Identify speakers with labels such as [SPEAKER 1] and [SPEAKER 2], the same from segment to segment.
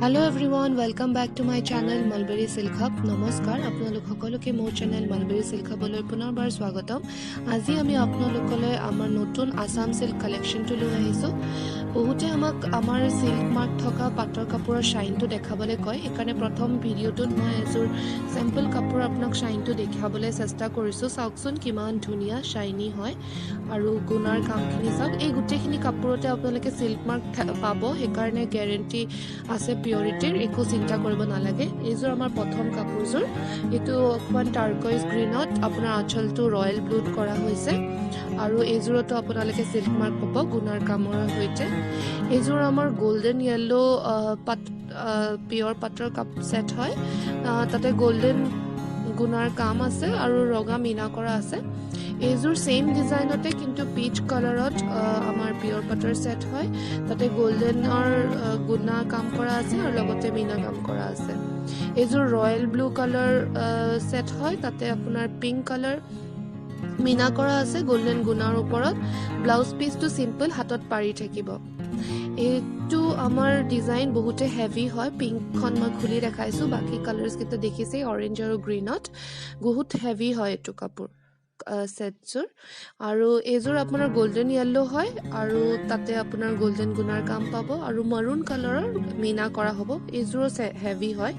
[SPEAKER 1] Hello everyone, welcome back to my channel, Mulberry Silk Hub. নমস্কাৰ, আপোনালোক সকলোকে মোৰ চেনেল মালবেৰী চিল্ক হাবলৈ পুনৰবাৰ স্বাগতম। আজি আমি আপোনালোকলৈ আমাৰ নতুন আছাম চিল্ক কালেকশ্যনটো লৈ আহিছোঁ। বহুতে আমাক আমাৰ চিল্ক মাৰ্ক থকা পাটৰ কাপোৰৰ শ্বাইনটো দেখাবলৈ কয়। সেইকাৰণে প্ৰথম ভিডিঅ'টোত মই এযোৰ চেম্পল কাপোৰ আপোনাক শ্বাইনটো দেখাবলৈ চেষ্টা কৰিছোঁ। চাওকচোন, কিমান ধুনীয়া শ্বাইনি হয় আৰু গুণাৰ কামখিনি চাওক। এই গোটেইখিনি কাপোৰতে আপোনালোকে চিল্ক মাৰ্ক পাব, সেইকাৰণে গেৰেণ্টি আছে পিয়ৰিটিৰ, একো চিন্তা কৰিব নালাগে। এইযোৰ আমাৰ প্ৰথম কাপোৰযোৰ। এইটো অকণমান টাৰ্কইজ গ্ৰীণত আপোনাৰ আঁচলটো ৰয়েল ব্লুত কৰা হৈছে আৰু এইযোৰতো আপোনালোকে চিল্ক মাৰ্ক পাব গুণাৰ কামৰ সৈতে। এইযোৰ আমাৰ গল্ডেন য়েল্ল' পাট, পিয়ৰ পাটৰ কাপ ছেট হয়। তাতে গল্ডেন গুণাৰ কাম আছে আৰু ৰঙা মীনা কৰা আছে। এইযোৰ ছেইম ডিজাইনতে কিন্তু পিচ কালাৰত আমাৰ পিয়ৰ পাটৰ ছেট হয়। তাতে গল্ডেনৰ গুণা কাম কৰা আছে আৰু লগতে মীনা কাম কৰা আছে। এইযোৰ ৰয়েল ব্লু কালাৰ ছেট হয়। তাতে আপোনাৰ পিংক কালাৰ মীনা কৰা আছে গল্ডেন গুণাৰ ওপৰত। ব্লাউজ পিচটো চিম্পল, হাতত পাৰি থাকিব। এইটো আমাৰ ডিজাইন বহুতে হেভি হয়। পিংকখন মই খুলি দেখাইছোঁ, বাকী কালাৰ্ছকেইটা দেখিছেই, অৰেঞ্জ আৰু গ্ৰীণত বহুত হেভি হয় এইটো কাপোৰ ছেটযোৰ। আৰু এইযোৰ আপোনাৰ গল্ডেন য়েল্ল' হয় আৰু তাতে আপোনাৰ গল্ডেন গুণাৰ কাম পাব আৰু মাৰুণ কালাৰৰ মীনা কৰা হ'ব। এইযোৰো হেভি হয়।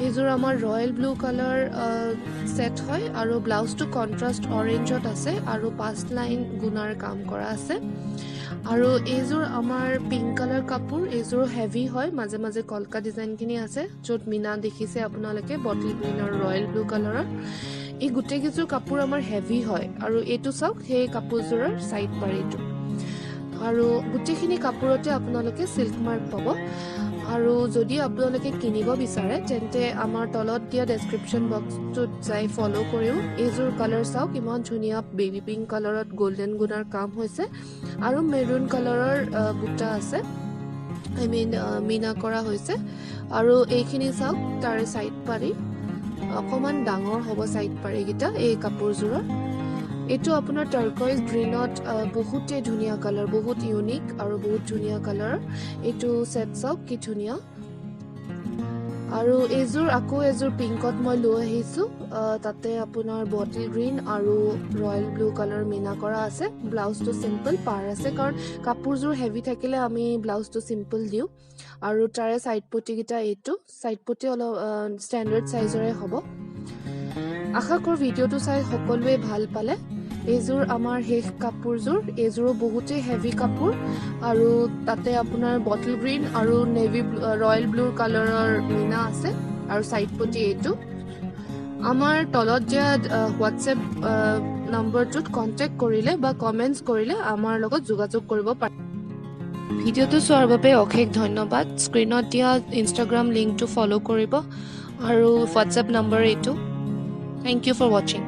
[SPEAKER 1] এইযোৰ আমাৰ ৰয়েল ব্লু কালাৰ ছেট হয় আৰু ব্লাউজটো কণ্ট্ৰাষ্ট অৰেঞ্জত আছে আৰু পাঁচ লাইন গুণাৰ কাম কৰা আছে। আৰু এইযোৰ আমাৰ পিংক কালাৰ কাপোৰ। এইযোৰো হেভি হয়, মাজে মাজে কলকা ডিজাইনখিনি আছে, য'ত মীনা দেখিছে আপোনালোকে বটল গ্ৰীণ আৰু ৰয়েল ব্লু কালাৰৰ। এই গোটেইকেইযোৰ কাপোৰ আমাৰ হেভি হয়। আৰু এইটো চাওক, সেই কাপোৰযোৰৰ চাইড পাৰিটো। আৰু গোটেইখিনি কাপোৰতে আপোনালোকে চিল্ক মাৰ্ক পাব। আৰু যদি আপোনালোকে কিনিব বিচাৰে, তেন্তে আমাৰ তলত দিয়া ডেছক্ৰিপশ্যন বক্সটোত যাই ফ'ল' কৰিও। এইযোৰ কালাৰ চাওক, ইমান ধুনীয়া বেবী পিংক কালাৰত গল্ডেন গুণাৰ কাম হৈছে আৰু মেৰুণ কালাৰৰ বুটা আছে, I mean Meena কৰা হৈছে। আৰু এইখিনি চাওক, তাৰে চাইড পাৰি অকণমান ডাঙৰ হ'ব চাইড পাৰিকেইটা এই কাপোৰযোৰৰ। এইটো আপোনাৰ টাৰ্কইজ গ্ৰীণত, বহুতেই ধুনীয়া কালাৰ, বহুত ইউনিক আৰু বহুত ধুনীয়া কালাৰ। এইটো ছেট চাওক, কি ধুনীয়া। আৰু এইযোৰ আকৌ এযোৰ পিংকত মই লৈ আহিছোঁ। তাতে আপোনাৰ বটল গ্ৰীণ আৰু ৰয়েল ব্লু কালাৰ মীনা কৰা আছে। ব্লাউজটো চিম্পল পাৰ আছে, কাৰণ কাপোৰযোৰ হেভি থাকিলে আমি ব্লাউজটো চিম্পল দিওঁ। আৰু তাৰে চাইড পটিকেইটা, এইটো চাইড পটি অলপ ষ্টেণ্ডাৰ্ড চাইজৰে হ'ব। আশা কৰোঁ ভিডিঅ'টো চাই সকলোৱে ভাল পালে। এইযোৰ আমাৰ শেষ কাপোৰযোৰ। এইযোৰো বহুতেই হেভি কাপোৰ আৰু তাতে আপোনাৰ বটল গ্ৰীণ আৰু নেভি ৰয়েল ব্লুৰ কালাৰৰ মীনা আছে আৰু চাইড পটি এইটো। আমাৰ তলত দিয়া হোৱাটছএপ নম্বৰটোত কণ্টেক্ট কৰিলে বা কমেণ্টছ কৰিলে আমাৰ লগত যোগাযোগ কৰিব পাৰে। ভিডিঅ'টো চোৱাৰ বাবে অশেষ ধন্যবাদ। স্ক্ৰীণত দিয়া ইনষ্টাগ্ৰাম লিংকটো ফ'ল' কৰিব আৰু হোৱাটছএপ নম্বৰ এইটো। Thank you for watching.